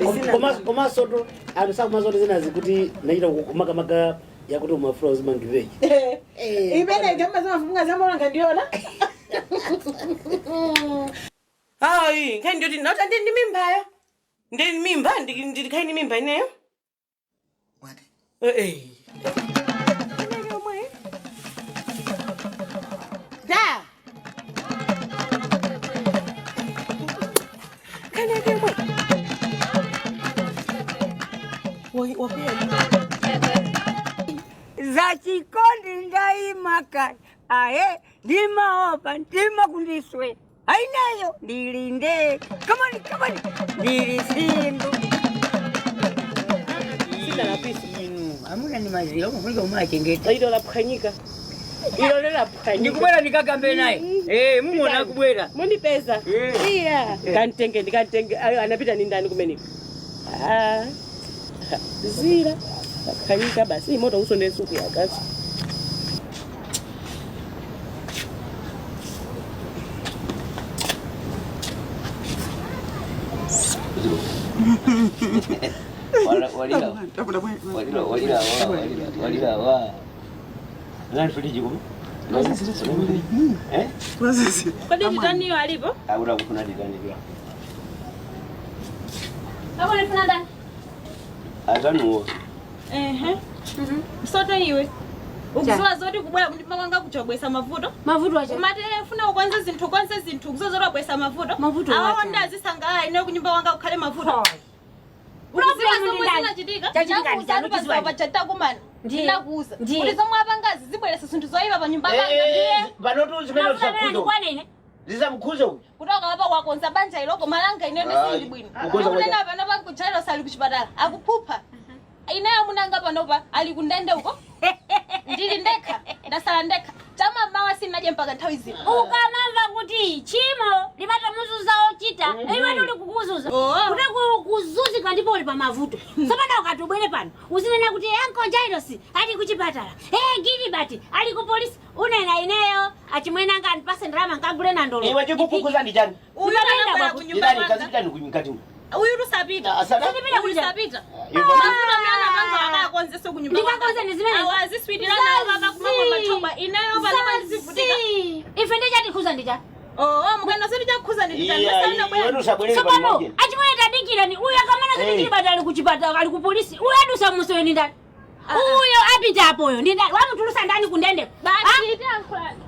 Komanso tu anthu sakumaza zinazi kuti nachita kumakamaka yakuti umafuna uzimangireji. Imene jamazamafunga zamalanga ndiona. Hayi, nkhani ndiyoti nota ndi ndi mimbayo. Ndi mimba, ndikhali ndi mimba ineyo. What? Eh eh. Da. Nkhani yake yomwe. Wakwiya. Za chikondi ndaimaka aye, ndimaopa mtima kundiswe aineyo ndilinde. Come on, come on, ndili single. Sina lapisi. Amuna ni mazira umafunika umachengeta. Ilo laphwanyika. Ilo lelaphwanyika. Ndikubwera ndikakambe naye. Eh, mumuona akubwera. Mundipeza. Iya. Kantenge ndikantenge. Ayo anapita ni ndani kumeneko. Ah. Zira. Laphwanyika basi. Imoto usonde suku yakazi. Walira walira walira walira walira wa nani friji kumi eh. Kodi titaniyo alipo? Akura kufuna titani kwa Hapo nifuna ndani. Atanuwo. Ehe. Msoto iwe. Ukuziwa zoti kubwera kunyumba kwanga kuchabwesa mavuto. Mavuto acha. Umatere ufuna ukonze zinthu, ukonze zinthu, ukuziwa zoti wabwesa mavuto. Mavuto Awawo acha. ndazisangalala ine kunyumba kwanga kukhale mavuto. Ukuziwa Problem zomwe ndi ndani? zinachitika. Chachitika ndi Ndakuwuza chanu, atu pazuwa chiziwani. pachatakumana. Ndiye. Ndinakuwuza. Ndiye. Kuti zomwe apangazi zibweresa zinthu zoyipa pa nyumba panga ndiye. Panotu zimene Mavuto amene tisakuzo andikwana ine. zisamkhuze uyu. Kutoka apa wakonza banja iloko malanga ine ndisili bwino. Kukonza Ndikunena pano pa kuchairo sali kuchipatala akuphupha. Ineyo munanga panopa ali kundende uko. Ndili ndekha, ndasala ndekha. Chama mawa sinadye mpaka nthawi zino. Ukamamva kuti chimo limatamuzuza ochita, iwe uli kukuzuza. Oh. Kuti kuzuzika ndipo uli pa mavuto. Tsopano ukati ubwere pano, uzinena kuti Uncle Jairos ali kuchipatala. Eh, Gilbert ali ku polisi. Unena ineyo achimwene anga andipase ndalama nkagule na ndolo. Iwe chikukukuza ndi chani? Uyu anabwera kunyumba Ndani kwanga. kazipitani mkati umu. Uyu tusapita. Ah, asana? Sindipita Uyu kuja. sapita. Iwe- Mavuto amene anapanga akakonzeso kunyumba kwanga. Ndikakonze ndi zimene. Awo aziswitira nawo papa kumamwa mathobwa. Ineyo panopa ndizivutika. Zazi. Ife ndichatikhuza ndicha. Oh, mukana soti chakukhuza ndi chani. Iya, Masana iwe usabwerere Tsopano pamodzi. achimwene tadikirani uyu akamana Eh. zoti Gilbert ali kuchipatala ali ku polisi. Uyu adusa musoyo ndi ndani? Uyo apita apoyo ndi ndani? Wamutulusa ndani kundende? Basi tiyankhulani.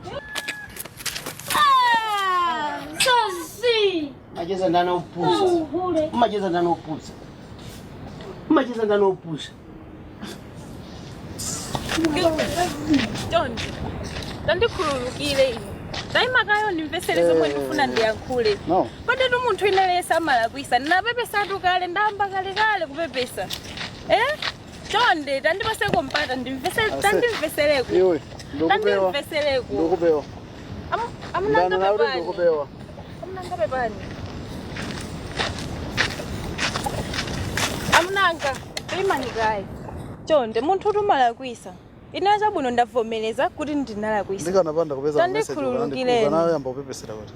Ah, sozi. Macheza ndani opusa. Uhule. Macheza ndani opusa. Macheza ndani opusa. John, tandikhululukire ine. Tayimakayo ndimvesere zomwe ndikufuna ndiyankhule. No. Kodi tu munthu inalesa amalakwisa, ndinapepesatu kale, ndayamba kalekale kupepesa. Eh? Chonde, tandipaseko mpata ndimvesere, Ase. tandimvesereko. Iwe, ndikupewa. Tandimvesereko. Ndikupewa. Amunanga Ndana nawe pepani. ndikupewa. Amunanga pepani. Amunanga, peyimani kaye. Chonde, munthu tumalakwisa. Ine chabwino ndavomereza kuti ndinalakwisa. Ndikanapanda kupeza message. Tandikhululukireni. Ukanayamba kupepesera kuti.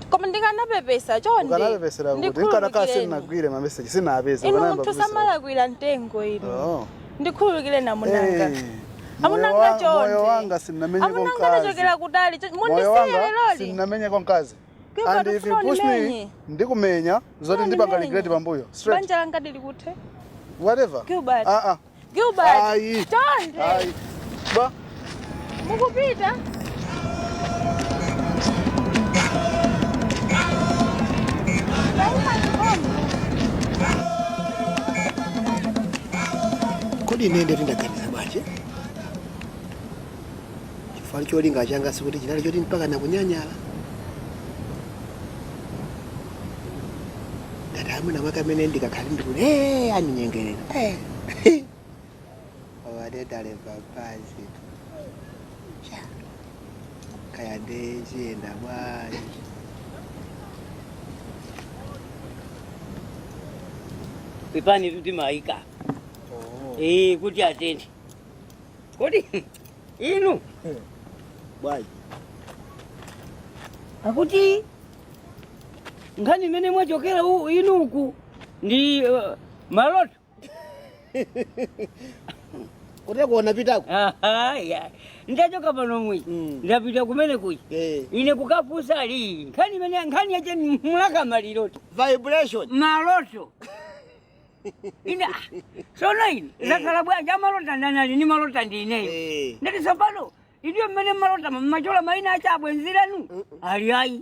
Koma ndikanapepesa chonde. Ukanapepesera kuti nkanakhala sinagwire ma message sinapeza Inu ukanayamba munthu kupepesera. samalakwira mtengo inu. Oh. Ndikhululukire namunanga. Eh, Amunanga moyo chonde. wanga sinamenyeko Amunanga mkazi. ndachokera kutali. Moyo Mundisiye wanga leloli. sinamenyeko mkazi. Gilbert, And if you ufuna push me, unimenye? ndikumenya zoti ndipanga Unimenye. regret pambuyo. Straight. Banja langa lili kuthe. Whatever. Gilbert. Ah ah. Gilbert. Ayi. Chonde. Ayi. Ba. Mukupita. Kodi ine ndeti ndaganiza bwanji? Chifukwa cholinga changa sikuti chinali choti mpaka nakunyanyala. Ndati amuna mwake amene ndikakhale ndikuti eh andinyengerera. Eh. Awadetalemba pasi. Cha. Kaya ndechiyenda bwanji. Pepani kuti maika. Eh, kuti atende. Kodi inu Bwanji. akuti nkhani imene mwachokera inu uku Ndi maloto. Kuteko wanapitako. Aha, ya. Ndachoka pano mwi. Ndapita kumene kuja. Eh. Ine kukafusa ali. Nkhani imene nkhani yache mulaka maliloto. Vibration. Maloto. Ine sono ine zakhala bwanji amalota ndanali ni malota ndi ineyo. Eh. Ndati tsopano idiyo mmene malota machola maina acha abwenziranu ali ayi.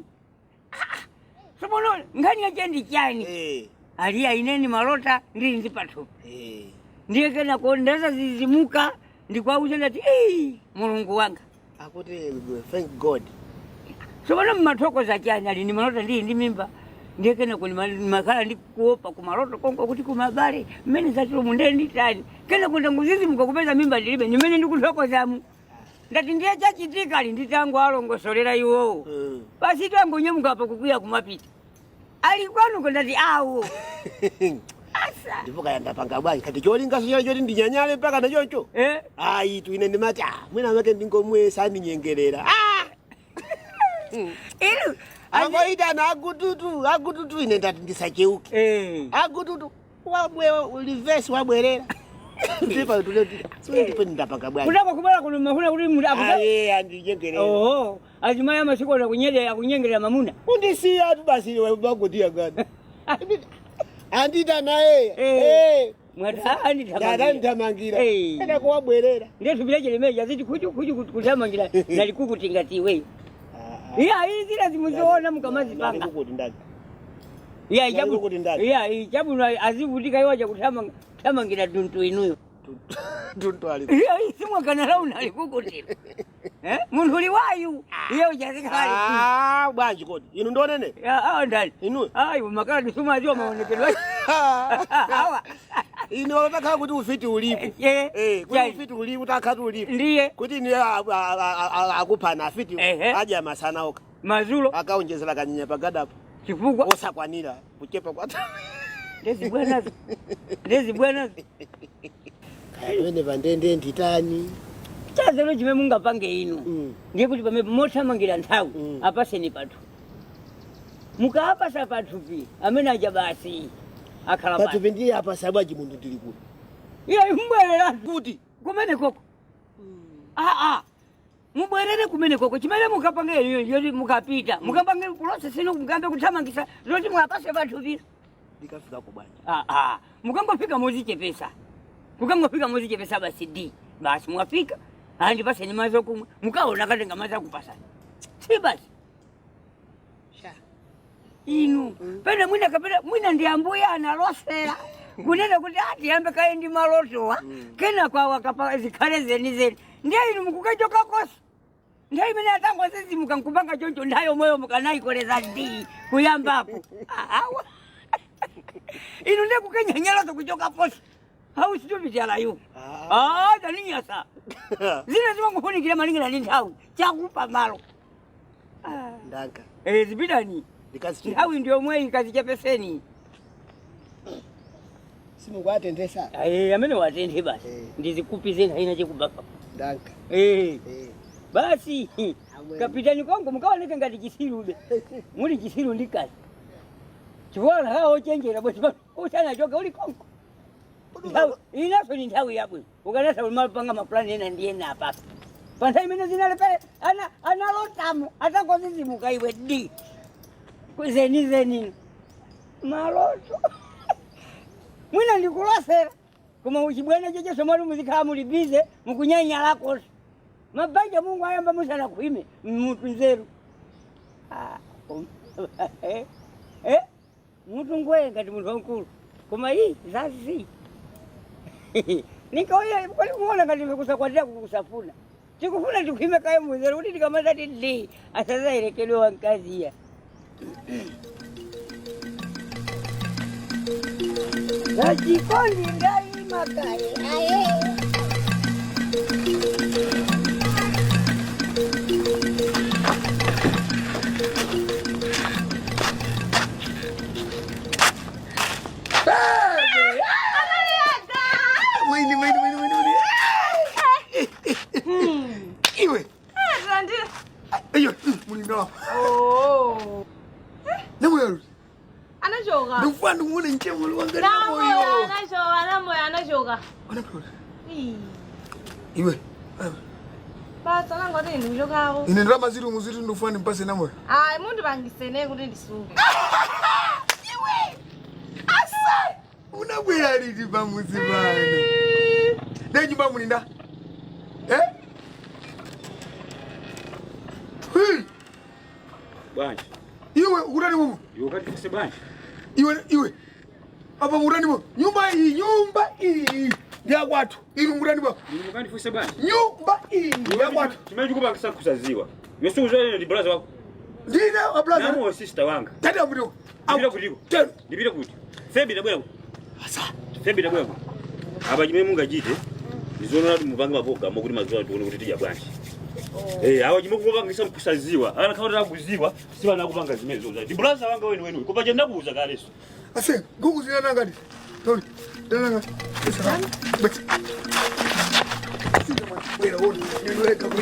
Tsopano nkhani yache ndi chani. Eh. Ali ayi ineni malota ndili ndi pathupi. Eh. Ndiye kenako ndazazizimuka ndikwauza ndati "Ei, Mulungu wanga. Akuti thank God. Tsopano mmathokoza chani ali ndi malota ndili ndi mimba. Ndiye kenako ndimakhala ndikuopa kumaloto konko kuti kumabale mmene zatilomu ndiye nditani. Kenako ndanguzizimuka kupeza mimba ndilibe ndimene ndikuthokozamu. Ndati ndiye chachitika ali nditango alongosolera iwowo. Basi tangonyamuka apa kukwiya kumapita. Ali kwanuko ndati awo. Asa. Ndipo kaya ndapanga bwanji kati cholinga sichali choti ndinyanyale mpaka nachoncho. Eh? Ayi tu ine ndimati ah mwina make ndingomwe sandinyengerera. Ah! Inu. Angoitana agututu agututu ine ndati ndisacheuke. Eh. Agututu wabwe reverse wabwerera. Ndipo tuleti so ndipo ndapanga bwanji. Kutaka kubala kuno mafuna kuti munthu akuta. Aye andinyengerera. Oho, azimayi amasiku ano akunyerera akunyengerera mamuna. Undisiya tu basi iwe bagotiyangana. Andita naye. Eh. Eh. Mwati andithamangira. Ndandithamangira. Eh. Ena kuwabwerera. Ndiye thupi lache limeja ziti kuchu kuchu kuthamangira nalikukuti iweyo. Iya, iyi zina zimuziona mukamazipanga. Ndalikukuti ndani. Iya, Nalikukuti ndani. iya, ichabuno azivutika iwo aja kuthamangira duntu inuyo. Tuntu ali. Iya, iyi simwakana launa alikukutira. Eh? Munthu uli wayu. Iye uchazikhala. Ah, bwanji kodi. Inu ndonene. Ya, awa ndani. Inu. Ayi, makala ndisumaziwa maonekedwe. Awa. Inu utakhala kuti ufiti ulipo. Eh, Eh, kuti chani. ufiti ulipo utakhala ulipo. Ndiye Kuti ine akuphana afiti Ehe. adya masana oka. mazulo Akaonjezera kanyinya pagadapo. chifukwa Osakwanira kuchepa kwa. ndezi bwanazo ndezi bwanazo Pamene pandende nditani. chazelo chimene mungapange inu Mm. ndiye kuti pamene mothamangira nthawi Mm. apaseni pathupi mukaapasa pathupi amene aja basi akhala pasi Pathupi ndiye apa sabwaji munthu ndili kuti. iya mbwereratu Kuti. kumene koko aa mubwerere kumene koko chimene mukapange inuyo yoti mukapita mukapange kulose sino mukambe kuthamangisa zoti mwapase pathupira Ndikafika ku bwanji. aa mukangofika muzichepesa mukangofika muzichepesa basi d basi mwafika andipaseni madzi okumwa mukaona katenga madzi akupasani si basi inu pena mwina kapena mwina ndi ambuya analosera kunena kuti atiyambe kaye ndi malotowa kena kwawa kapa zikhale zenizeni ndiye inu mukukachokakoso nthawi imene atangozizimuka nkupanga choncho nthawi yomweyo mukanayikoleza ndi kuyambapo awa inu ndiye kukenyanyalazo kuchokaposo how stupid are you? Ah, taninyasa zina zimangofunikira malingana ndi nthawi chakupa malo Ndanka. Eh, zipitani Ndikazichepesa. nthawi ndiyo mweyi kazichepeseni Simukwatendesa. Eh, amene watenthe basi Eh. ndizikupize nthawi chekubafa Ndanka. Eh, Eh. basi Amweni. kapitani kwangu mukaoneke ngati chisiru muli chisiru ndi kazi chifukwa hawo ochenjera bwezi pano usanachoke uli konko Nthawi- inaso ni nthawi yabwino ukanasa ulimapanga mapulani ena ndi ena apapa pa nthawi imene zinalepe analotamo atangozizimuka iwe di zenizeni maloto mwina ndikulosera koma uchibwana checheso mwati muzikhala muli bize mukunyanyalakoso mabanja Mungu ayamba musanakhwime mutu nzeru Ah, eh, eh, mutu ngwee ngati munthu wamkulu koma iyi zazi nikauya kwali kuona ngati kusakwatira kukusafuna tikufuna tikhwime kaye munzeru kuti tikamazati di asazayerekedwe wankaziya Zachikondi ndaima kaye aye. Mwini mwini mwini mwini mwini. Iwe. Tilandire. Iyo, muli ndalama. Oh. Namwe Anachoka. Ndikufuna ndikuone mchemwali wanga namoyo. Anachoka, namoyo anachoka. Iwe. Basa nangoti ndikuchokako. Ine ndalama ziri muziti ndikufuna ndimpase namoyo. Ayi mundipangisene kuti ndisunge. Iwe. Asa. Unabwera liti pamuzi pano? Ndiye nyumba mulinda. Eh? Hey. Bwanji. Iwe ukutani mumu? Iwe ukati bwanji. Iwe iwe. Apa mutani mumu? Nyumba iyi ndiyakwathu. Ili mutani mumu? Ukandifuse bwanji. Nyumba iyi ndiyakwathu. Chimene chikupangisa kusaziwa. Yesu uzene ndi brother wako. Ndine a brother. Namo sister wanga. Tata mutiko. Ndipita kutiko. Ndipita kuti. Febi tabwera ku. Asa. Febi tabwera ku. Apa chimene mungachite. Ndizoona kuti mupange maprogramu kuti mazuwa tione kuti tidya bwanji. Awa chimene kupangisa kusaziwa. Ana khawa takuziwa sibana kupanga zimene zoza. Ndi brother wanga weni weni. Kopa chenda kuuza kaleso. Ase, gugu zina ngati. Toli. Dana ngati. But. Wait, hold on. You wake up.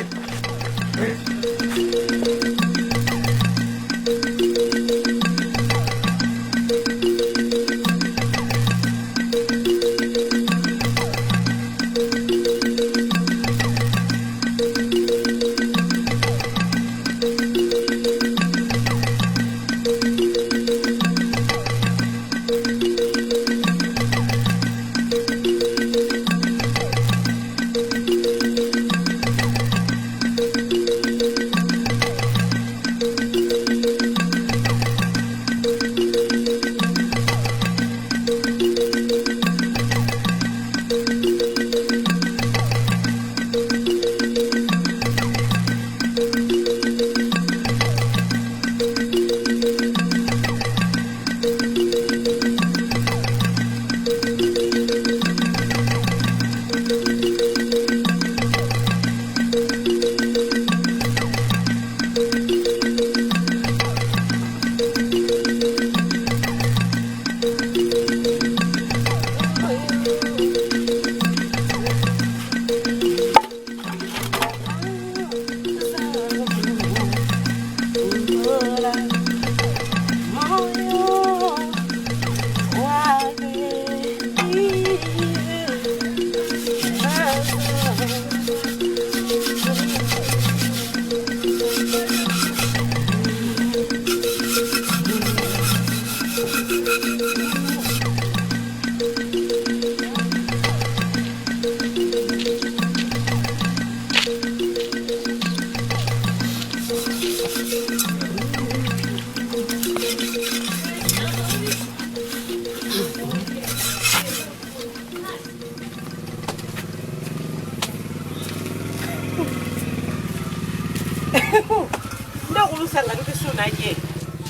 Ndokulusanga tukusunaje.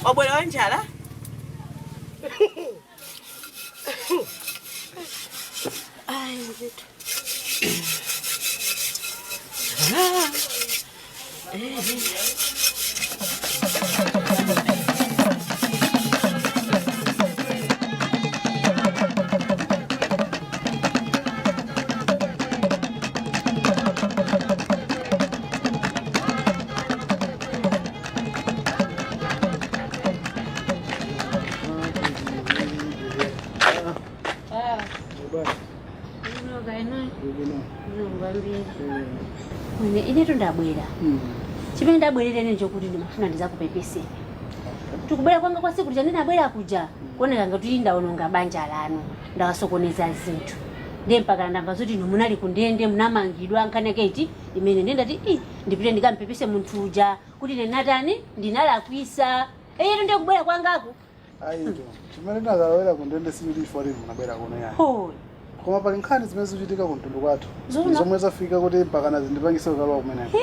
Wabwera wanjala? Ayi nzethu. Mwene ineto ndabwera. Chimene ndabwerera ine nchokuti ndimafuna ndizakupepeseni. Tikubwera kwanga kwa siku ndinabwera kuja kuoneka ngati ndaononga banja lanu ndawasokoneza zinthu. Ndiye mpaka ndamva zoti inu munali kundende munamangidwa nkaneketi imene ndendati i ndipite ndikampepese munthu uja kuti ine natani ndinalakwisa. Eyetu ndiye kubwera kwangako. Ayi, chimene ndinazalowera kundende sikuti munabwera kuno yani. Ho. Koma pali nkhani zimene zikuchitika kumtundu kwathu. Zona. Zomwe zafika kuti mpakana zindipangise kukalowa kumeneko.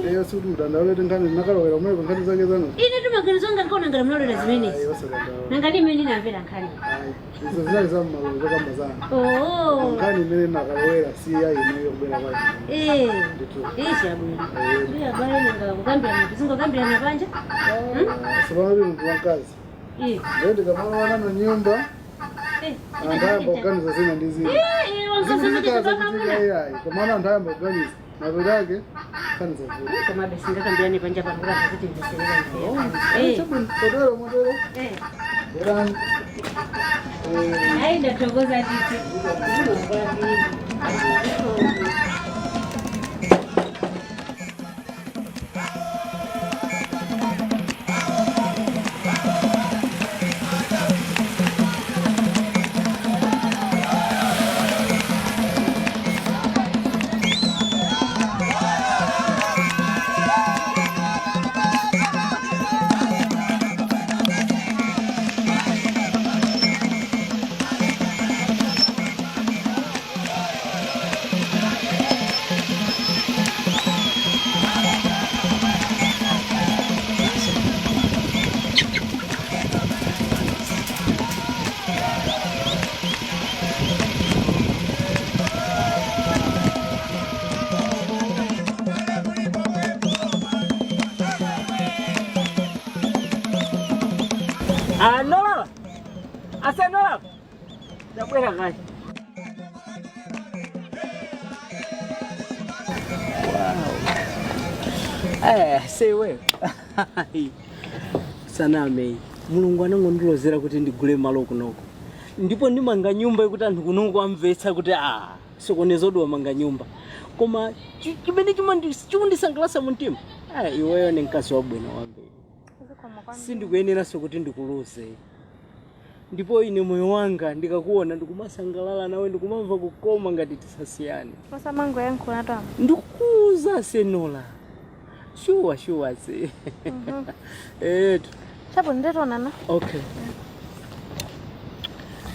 Eyo sikuti mudandaule kuti nkhani zinakalowera kumene nkhani zake zanu. Ine timaganizo anga ndikaona ngati munalowera zimenezi. Ayi, osadandaula. Nanga ndi imene ndinamvera nkhani. Ayi, izo zinali za mmalolo zokamba zanu. Oh. Nkhani imene nakalowera si ya ineyo kubwera kwake. Eh. Ndithu. Eh, chabwino. Ndiye abale nanga kukambirana tizingokambirana panja. Sopano kuti munthu wamkazi. Eh. Ndiye ndikamalowa nanu nyumba anthu ayamba kuganiza zina ndi zina. Eh, wangazozochitika Ayi, komano anthu ayamba kuganiza mapeto ake nkhani zavuta. Komabe singakambirane panja pano kuti kuti mveserera mveyo. Chabwino, motero motero. Eh. Bwerani. Ayi, ndathokoza titi. Ah, Nolala. Ase Nolala. Tabwera kayi. Eh, sewe. Saname, Mulungu anangondilozera kuti ndigule malo kunoko. Ndipo ndimanga nyumba yekuti anthu kunoko amvetsa kuti ah, sokonezodwa manga nyumba. Koma chimene chikundisangalatsa mumtima. Ah, iweyo ni mkazi wabwino wambiri. Sindikuyeneranso kuti ndikuluze. Ndipo ine moyo wanga ndikakuona ndikumasangalala nawe, ndikumamva kukoma ngati tisasiyane. Musamango yankhula tama. Ndikukuuza senola. Shuwa shuwa se. Etu. Chapo nditonana. Okay.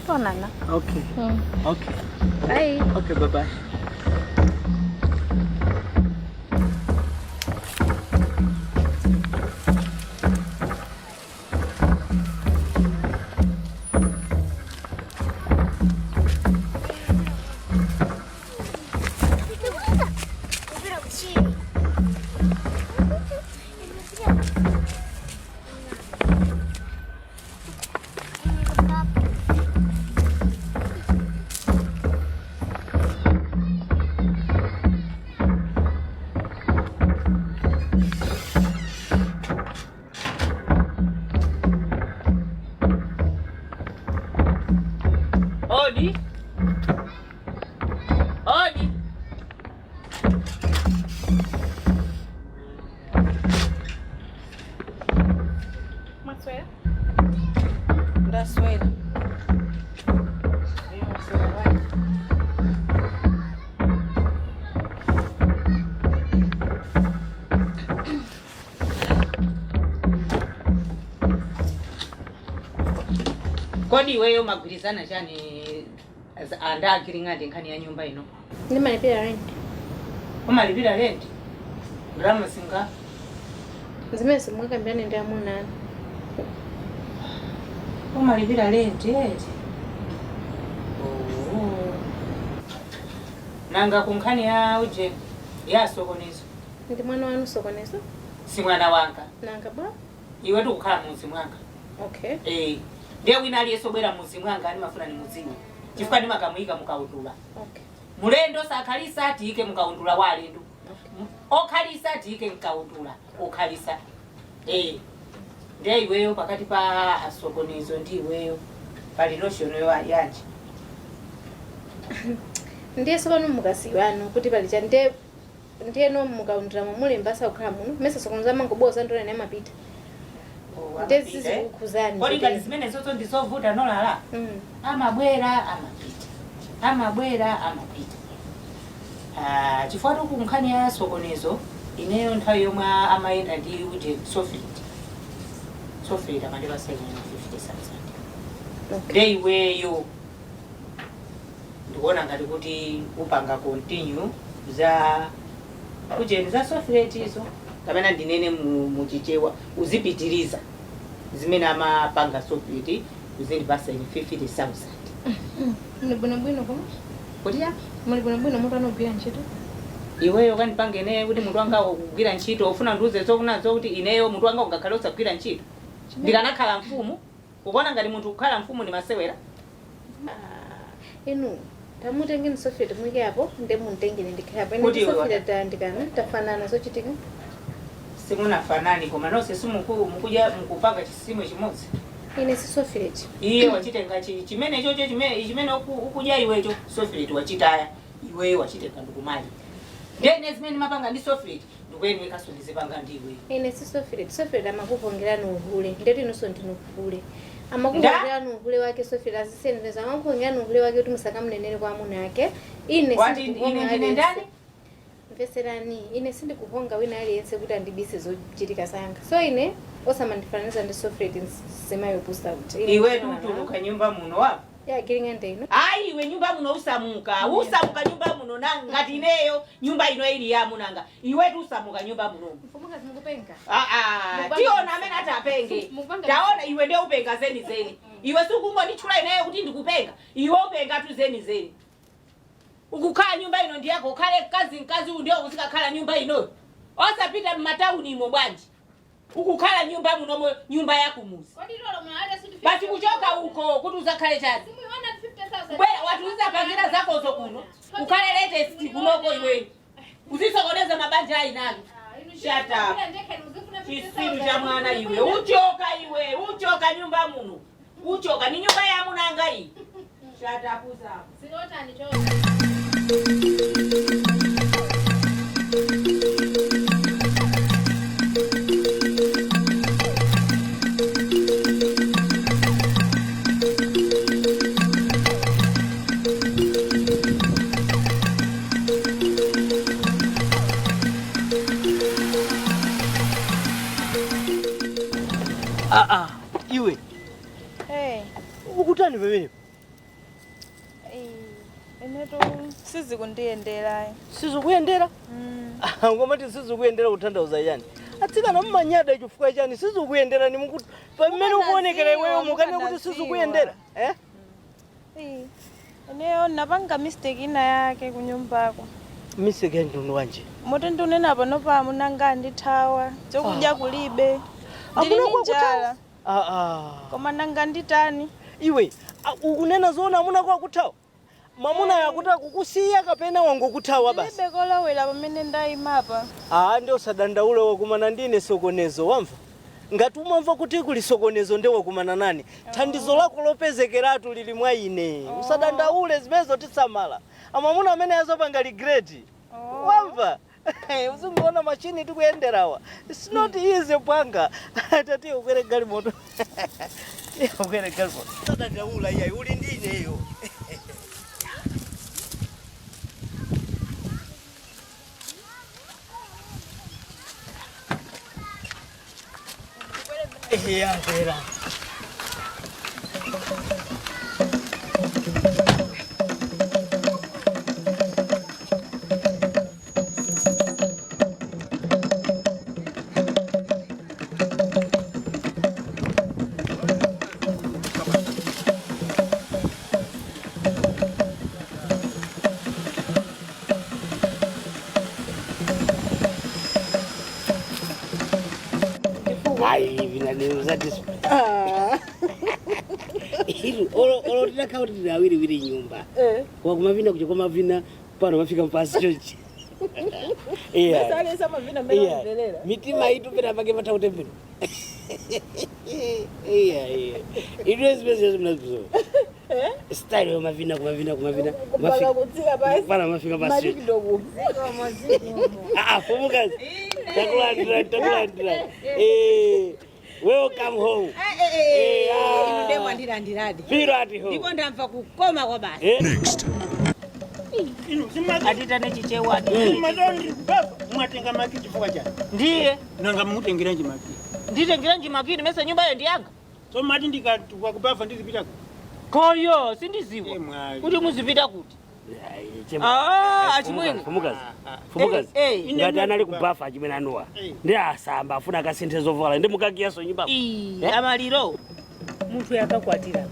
Tonana. Okay. Okay. Bye. Okay, bye bye. Odi. Odi. Maswera? Ndaswera. Kodi iweyo magwirizana chani andagiring'ande nkhani ya nyumba ino? Ndimalipira rent. Umalipira rent? Ndalama singa? Zimene simwakambirane ndi amuna anu. Umalipira rent eti? Oh. Nanga ku nkhani ya uje ya sokonezo? Ndi mwana wanu sokonezo? Si mwana wanga. Nanga bwa? Iwe tikukhala muzi mwanga. Okay. Eh. Ndiye wina aliyense obwera muzi mwanga animafuna ni muziwe. Chifukwa ndimakamuyika mukaundula. Okay. Mulendo sakhalisa tiyike mukaundula wa alendo. Okhalisa tiyike mkaundula okhalisa. Eh. Ndiye iweyo pakati pa asokonezo ndi iweyo pali lotion yanji. Ndiye sopano mukasiwano kuti pali cha ndiye ndiyeno mukaundula mulemba sakukhala muno mese sokonezo amangoboza ndone naye mapita. Ndiye zizikukhuzani. Kodi ngati zimene zozo ndizovuta nolala? Amabwera amapita. Amabwera amapita. Ah, chifukwa ku nkhani ya sokonezo ineyo nthawi yomwe amayenda ndi uje Sofit. Sofit amandipa 750,000. Ndiye iweyo ndikuona ngati kuti upanga continue za ujeni za Sofit izo kapena ndinene muchichewa uzipitiriza zimene amapanga Sofit uzindipasa 50,000. Muli bwinobwino koma? Kuti ya? Muli bwinobwino mutu anogwira ntchito? Iweyo kandipange ineyo kuti mutu wanga ukugwira ntchito ufuna ndiuze zokunazo kuti ineyo mutu wanga ungakhale usagwira ntchito. Ndikanakhala mfumu, ukuona ngati munthu kukhala mfumu ndi masewera? Inu tamutengeni Sofia timuyike apo ndiye munditengere ndikhale apo. Ine Kuti ndi iwe Sofia tayandikana tafanana zochitika. Simunafanani koma nonse simuku mukuja mukupanga chisimo chimodzi. Ine si Soflet. Iye wachitenga chimene chocho chimene ukudya iwecho Soflet wachitaya. Iweyo wachitenga ndikumali. Ndene zimene mapanga ndi Soflet ndikuyeneka ndizipanga ndiwe. Ine si Soflet. Soflet amakupongerani uhule. Ndetu inunso ndinu uhule. Amakupongerani uhule wake Soflet azisendeza amakupongerani uhule wake kuti musakamunenere kwa amuna ake. Ine Wati sindikuponga ine ndine aliyense. ndani? Mveserani, ine sindikuponga wina aliyense kuti andibise zochitika zanga. So ine osamandifananiza ndi Soflet semayopusa kuti. Ine Iwe ndinona. tutuluka nyumba muno wapo. Ya giring'ande ino. Ayi iwe nyumba muno usamuka. Usamuka nyumba muno na ngati ineyo nyumba ino ili ya munanga. Iwe tusamuka nyumba muno. Mfumukazi mukupenga. Ah ah, Mupanga tiona amene atapenge. Mupanga- Taona iwe ndiye upenga zeni zeni. Iwe sukungonditchula ineyo kuti ndikupenga. Iwe upenga tu zeni zeni. Ukukhala nyumba ino ndiyako ukhale mkazi mkazi uyu ndiye uzikakhala nyumba inoyo. Osapita m'matauni imo bwanji. Ukukhala nyumba munomo nyumba yakumuzi. Basi kuchoka uko kuti uzakhale chani. Bwera watu uzapangira zakozo kuno. Ukhale latest kunoko iweyo. Uzisokoneza mabanja ayinake. Shut up. Chisiru cha mwana iwe. Uchoka iwe, uchoka nyumba muno. Uchoka ni nyumba ya munanga iyi. Shut up usapo. Zilotani choka. Ah ah, iwe Hey, ukutani pamenepo? inetu sizikundiyenderayo. Sizikuyendera? Ngomati sizikuyendera kutanthauza chani? Atsikana mmanyada chifukwa chani sizikuyendera ni mukuti pamene ukuonekera iweyo mukane kuti sizikuyendera eh? Ineyo napanga mistake ina yake kunyumbako. Mistake ya mtundu wanji? Moti ndunena pano pa munanga ndithawa, chokudya kulibe. Ndili Amuna ndi njala. Ah ah. Koma nanga nditani? Iwe ukunena zoona amuna kwa kuthawa? Mwamuna yakuti akukusiya kapena wangokuthawa basi? Ndilibe kolowera pamene ndayimapa. Ah, ndi usadandaule wakumana ndine sokonezo wamva? Ngati umamva kuti kuli sokonezo ndi wakumana nani? Thandizo lako lopezekeratu lili mwa ine. Usadandaule zimenezo tisamala. Amamuna amene azopanga regret. Wamva? Uzingoona machini tikuyenderawa. It's not easy pwanga. Tatiye ukwere galimoto. Ukwere galimoto. Usadandaula iyayi uli ndi ineyo. Iya, kwera. Hayi vina niluzati ilu olo olo tinakhala kuti tili awiriwiri nyumba koma kumavina kuja kwamavina pano mafika mpasi chonchi. Iya. Salesa mavina mbele Iya. mvelera. Mitima itu pena pake patha kutembera. Iya iya. Inu zimene zimene style yomavina kumavina kumavina Mpaka kutsika pasi. Pano mafika pasi. Matikitoku. Ah, fumukazi. Takulandira, takulandira. Eh, welcome home. Eh, ah. Inu ndemwe andilandiradi. Feel at home. Ndipo ndamva kukoma kwa basi. Eh? Next. Atitane chichewadi. Mwatenga maki chifukwa chani? Ndiye. Nanga mutengeranji maki? Nditengeranji maki mese nyumbayo ndiyanga. So mati ndikatuka kubafa ndizipita kuti? Koyo sindiziwa. Kuti muzipita kuti? Ah, achimwene. Fumukazi. Fumukazi. Eh, eh. Ngati anali kubafa achimwene anuwa. Ndi asamba afuna akasinthe zovala ndi mukakiyaso nyumba. Ii, amaliro. Munthu yakakwatira.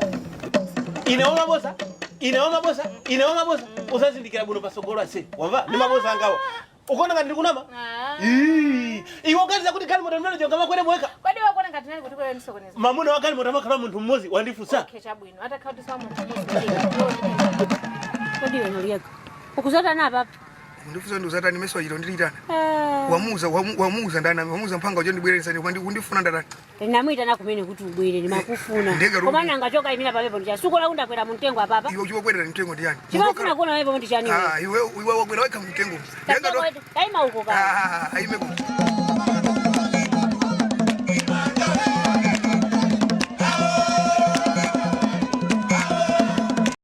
Ine wamabosa, ine wamabosa, ine wamabosa usazindikira bwino pasogolo ase wamva ndi mabosa angawa ukuona ngati ndikunama. Ii, iwe uganiza kuti galimoto limene jonga makwere mweka Kodi wakuona ngati nali kuti kwere ndisokoneza. mamuna wa galimoto amakhala munthu mmodzi wandifunsa. Okay, chabwino. Atakhala kuti sawa munthu mmodzi. Kodi iwe Noliyego ukuzotana apapa? Undifunsa ndi uzatani meso achita ndilitana. Wamuza wamuza ndani wamuza mphanga ujo ndibwereresa ndi kundifuna ndatani. Ndinamuyitana kumene kuti ubwere ndimakufuna. Ndege Koma nanga choka imira papepo ndicha. Suko la undakwera mtengo apapa. Iwe chikwekwera mtengo ndiyani? Chimafuna kuona papepo ndichani. Ah, iwe iwe wakwera wekha mtengo. Kaima uko ka. Ah, aime ku.